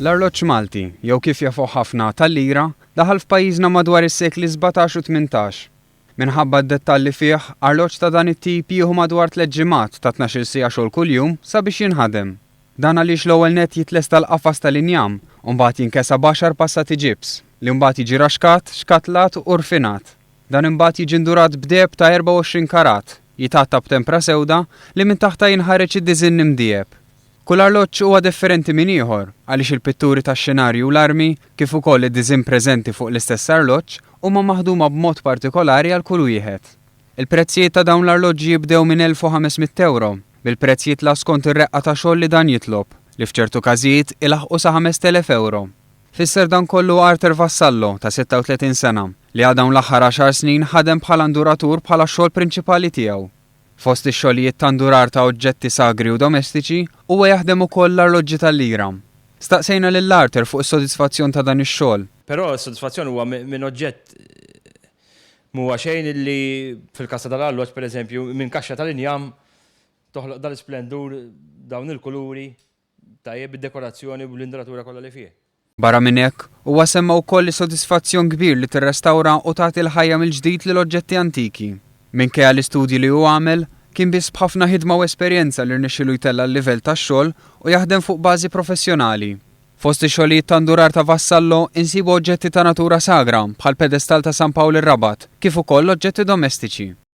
L-arloġġ Malti, jew kif jafuh ħafna, tal-lira, daħal f'pajjiżna madwar is-sekli 17 u 18. Minħabba d-dettall li fih, arloġġ ta' dan it-tip jieħu madwar tlett ġimgħat ta' tnax-il siegħa xogħol kuljum sabiex jinħadem. Dan għaliex l-ewwel nett jitlesta l-qafas tal-injam u mbagħad jinkesa b'għaxar passati ġibs, li mbagħad jiġi raxkat, xkatlat u rfinat. Dan imbagħad jiġi ndurat b'deheb ta' 24 karat, jitgħatta b'tempra sewda li minn taħtha jinħareġ id-diżinn imdieheb. Kull arloġġ huwa differenti minn ieħor għaliex il-pitturi tax-xenarju u l-armi, kif ukoll id-diżinn preżenti fuq l-istess arloġġ, huma maħduma b'mod partikolari għal kull wieħed. Il-prezzijiet ta' dawn l-arloġġi jibdew minn 1,500 ewro, bil-prezz jitla' skont ir-reqqa ta' xogħol li dan jitlob, li f'ċertu każijiet ilaħħqu sa 5,000 ewro. Fisser dan kollu Arthur Vassallo, ta' 36 sena, li għal dawn l-aħħar għaxar snin ħadem bħala nduratur bħala x-xogħol prinċipali tiegħu. Fost ix-xogħlijiet ta' ndurar ta' oġġetti sagri u domestiċi, huwa jaħdem ukoll l-arloġġi tal-lira. Staqsejna lil Arthur fuq is-sodisfazzjon ta' dan ix-xogħol. Però s-sodisfazzjon huwa minn oġġett m'huwa xejn illi fil-każ ta' dal-arloġġ pereżempju minn kaxxa tal-injam toħloq dal-isplendur, dawn il-kuluri. Tajjeb bid-dekorazzjoni u bl-induratura kollha li fih. Barra minn hekk, huwa semma wkoll is-sodisfazzjon kbir li tirrestawra u tagħti l-ħajja mill-ġdid lil oġġetti antiki. Minkejja l-istudji li hu għamel, kien biss b'ħafna ħidma u esperjenza li rnexxielu jtella' l-livell tax-xogħol u jaħdem fuq bażi professjonali. Fost ix-xogħlijiet ta' ndurar ta' Vassallo insibu oġġetti ta' natura sagra bħall-pedestall ta' San Pawl ir-Rabat, kif ukoll oġġetti domestiċi.